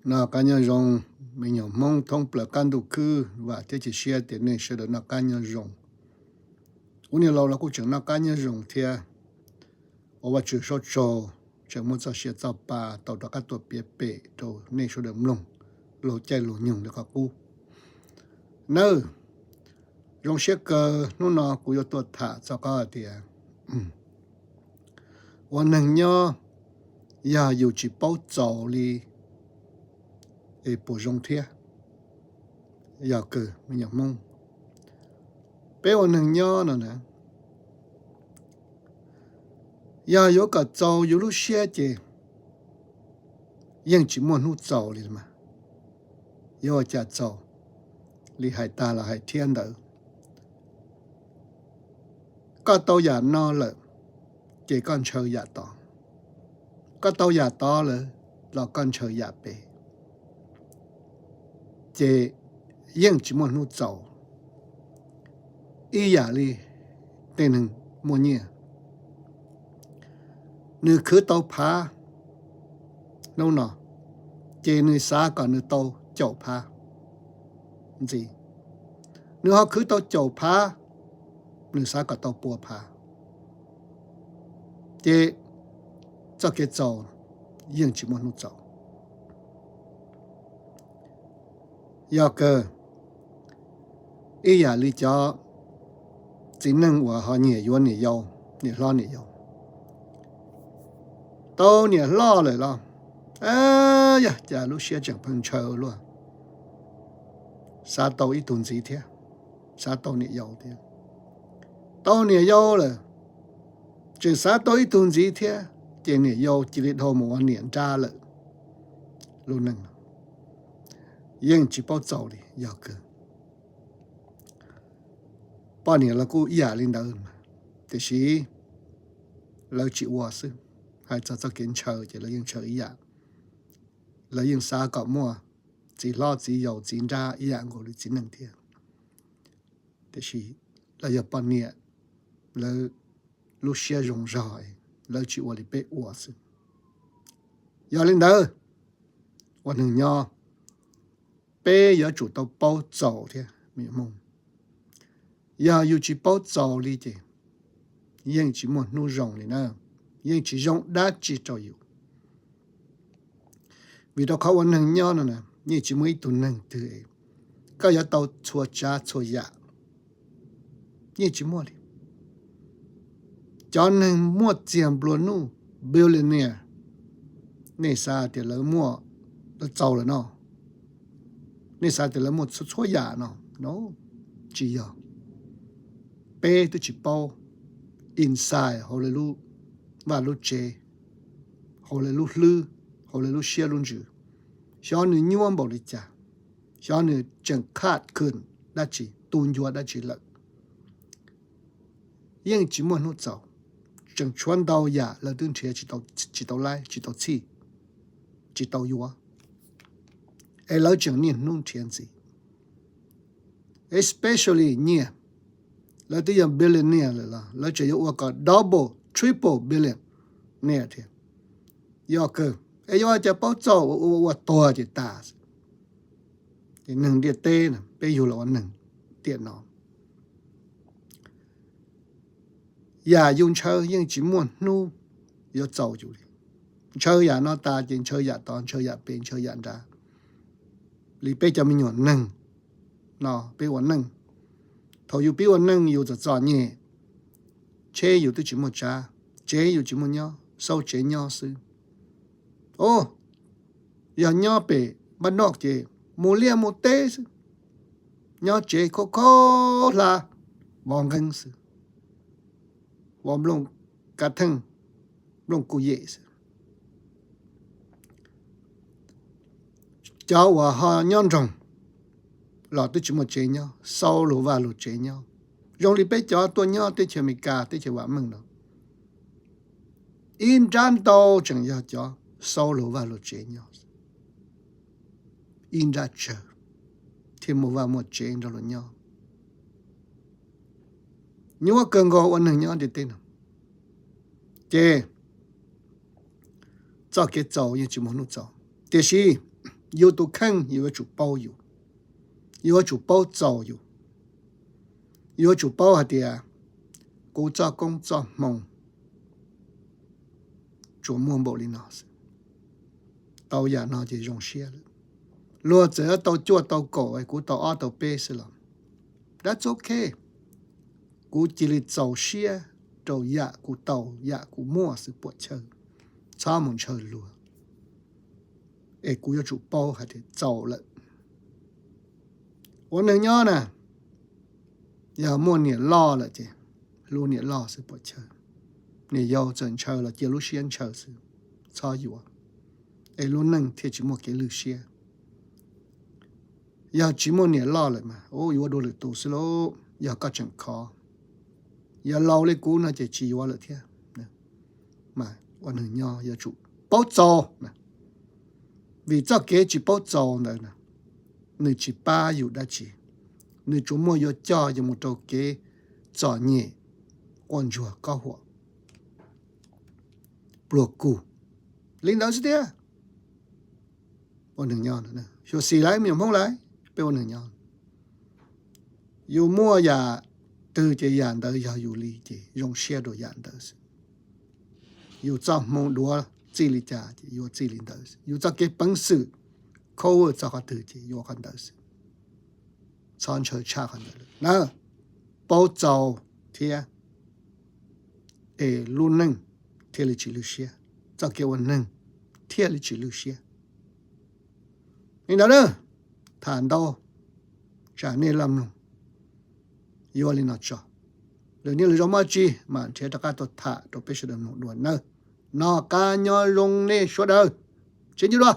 Noj qab nyob zoo, me nyuam Hmoob thoob plaws qab ntuj khwb, vam thiab cia siab tias nej sawv daws noj qab nyob zoo. Kuv niam laus los kuj tseem noj qab nyob zoo thiab, ua Vajtswv suab tsaug, tseem muaj txoj sia txoj pa tau rov qab tuaj piav pem rau nej sawv daws mloog, laug caij laug nyoog li qhov qub. Nawb, zoo siab kawg hnub no kuv yuav tuaj tham txog qhov hais tias ua neeg nyob yog yus tsis paub txaus li es puas zoo thiab? Yog kawg me nyuam Hmoob, peb ua neeg nyob no na, yog yuav kom txaus yus lub siab ces yeej tsis muaj hnub txaus li mas. Yuav ua cas txaus li hais tag los hais thiab ntawd. Koj tau yam no lawm ces koj ntshaw yam tod, koj tau yam tod lawm los koj ntshaw yam pem, ces yeej tsis muaj hnub txaus. Ib yam li tej neeg muaj nyiaj, nws khwv tau phav hnub no, ces nws xav kom nws tau caum phav ntxiv. Nws ho khwv tau caum phav, nws xav kom tau pua phav, ces txoj kev txaus yeej tsis muaj hnub txaus. Yog kawg, ib yam li cov txiv neej uas ho nyiam yuav niam yau, niam hlob niam yau, tau niam hlob lawm los, yog cas lub siab tseem pheej ntshaw luaj, xav tau ib tug ntxiv thiab, xav tau niam yau thiab. Tau niam yau lawm, tseem xav tau ib tug ntxiv thiab, ces niam yau cia li dhau mus ua niam nrab lawm. Lub neej yeej tsis paub txaus li, yog kawg. Poj niam los kuj ib yam li ntawd, tiam sis lawv tsis ua xwb. Hais txog txoj kev ntshaw ces lawv yeej ntshaw ib yam. Lawv yeej xav kom muaj txiv hlob txiv yau txiv nrab ib yam nkaus li txiv neej thiab, tiam sis lawv yog poj niam, lawv lub siab zoo zog, lawv tsis ua li peb ua xwb. Yog li ntawd, ua neeg nyob, peb yuav tsum tau paub txaus thiab me nyuam Hmoob. Yog yus tsis paub txaus li ces yeej tsis muaj hnub zoo li na, yeej tsis zoo dab tsi rau yus. Vim rau qhov ua neeg nyob no na, yeej tsis muaj ib tug neeg twg koj yuav tau txhua tsav txhua yam, yeej tsis muaj li. Cov neeg muaj txiag nplua nuj, billionaire, nej xav tias lawv muaj, lawv txaus lawm no? Nej xav tias lawv muaj txhua txhua yam no? No, tsis yog. Peb twb tsis paub inside hauv lawv lub vaj lub tsev, hauv lawv lub hlwb, hauv lawv lub siab lub ntsws, xyov nws nyuaj npaum li cas, xyov nws tseem khaj khwm dab tsi, tu ncua dab tsi lawm. Yeej tsis muaj hnub txaus, tseem tshuav ntau yam lawv twb nrhiav tsis tau laib, tsis tau txhij, tsis tau yuav, es lawv tseem niaj hnub nrhiav ntxiv. Especially nyiaj, lawv twb yog billionaire lawm los lawv tseem yuav ua kom double, triple billionaire thiab. Yog kawg, es yuav ua cas paub txaus, ua ua ua tuag ces tas. Ces neeg ntiaj teb no, peb yug los ua neeg tiam no, yam yus ntshaw yeej tsis muaj hnub yuav txaus yus li. Ntshaw yam no tas ces ntshaw yam tod, ntshaw yam pem, ntshaw yam nrad. Li peb cov me nyuam neeg no, peb ua neej, thaum yus pib ua neej yus txom txom nyem, tsheb yus twb tsis muaj tsav, tsev yus tsis muaj nyob, xauj tsev nyob xwb. O, yog nyob pem npaj noj ces mus liaj mus teb xwb, nyob tsev khaub khaub hlab, vov nqeeb xwb, vov nplooj kav theej, nplooj kuj yem xwb. Cov uas ho nyob nroog los twb tsis muaj tsev nyob, xauj luag vaj luag tsev nyob, zoo li peb cov tuaj nyob teb chaws Amelikas, teb chaws vam meej no, ib nrab ntau tseem yog cov xauj luag vaj luag tsev nyob, ib nrab tsawg thiaj muaj vaj muaj tsev nrog luag nyob. Nyuaj kawg nkaus ua neeg nyob ntiaj teb no, ces txoj kev txaus yeej tsis muaj hnub txaus. Tiam sis Yus tus kheej yus yuav tsum paub yus, yuav tsum paub txaus yus, yuav tsum paub hais tias kuv txoj koob txoj hmoo tsuas muaj npaum li no xwb. Tau yam no ces zoo siab lawm. Luag txawm tau cuaj tau kaum, kuv tau ob tau peb xwb los, that's okay. Kuv cia li txaus siab rau yam kuv tau, yam kuv muaj xwb puam chawj, txhob mus ntshaw luag. Es kuv yuav tsum paub hais tias txaus lawm. Ua neeg nyob na, yog muaj niam loj lawm ces hlub niam loj xwb puam chawj. Niam yau txawm ntshaw los cia lub siab ntshaw xwb, txhob yuav, es lub neej thiaj tsis muaj kev lwj siab. Yog tsis muaj niam loj lawm mas yuav dua lwm tus xwb lauj, yog koj tseem khov. Yog laus li kuv no ces tsis yuav lawm thiab. Mas ua neeg nyob yuav tsum paub txaus, vim txoj kev tsis paub txaus ntawd na, nws tsis pab yus dab tsi, nws tsuas muaj yuav coj yus mus rau kev txom nyem, quaj ntsuag qab huam, pluag kuj li ntawd xwb thiab. Ua neeg nyob, xyuam xim lauj, me nyuam Hmoob lauj, peb ua neeg nyob, yus muaj yam twg ces yam ntawd yog yus li ces zoo siab rau yam ntawd xwb. Yus txoj hmoo duav txij li cas ces yuav txij li ntawd xwb. Yus txoj kev peev xwm cover txog qhov twg ces yuav qhov ntawd xwb. Txhob ntshaw tshaj qhov ntawd lawm na. Paub txaus thiab, es lub neej thiaj li tsis lwj siab, txoj kev ua neeg thiaj li tsis lwj siab. Li ntawd na, tham ntau, tsam nej laj mloog, yuav li no tso. Lwm niaj lwm zaus muaj tsi mam nrhiav rov qab tuaj tham rau peb sawv daws mloog dua nawb. Noj qab nyob zoo nej sawv daws, tsis ntsib dua.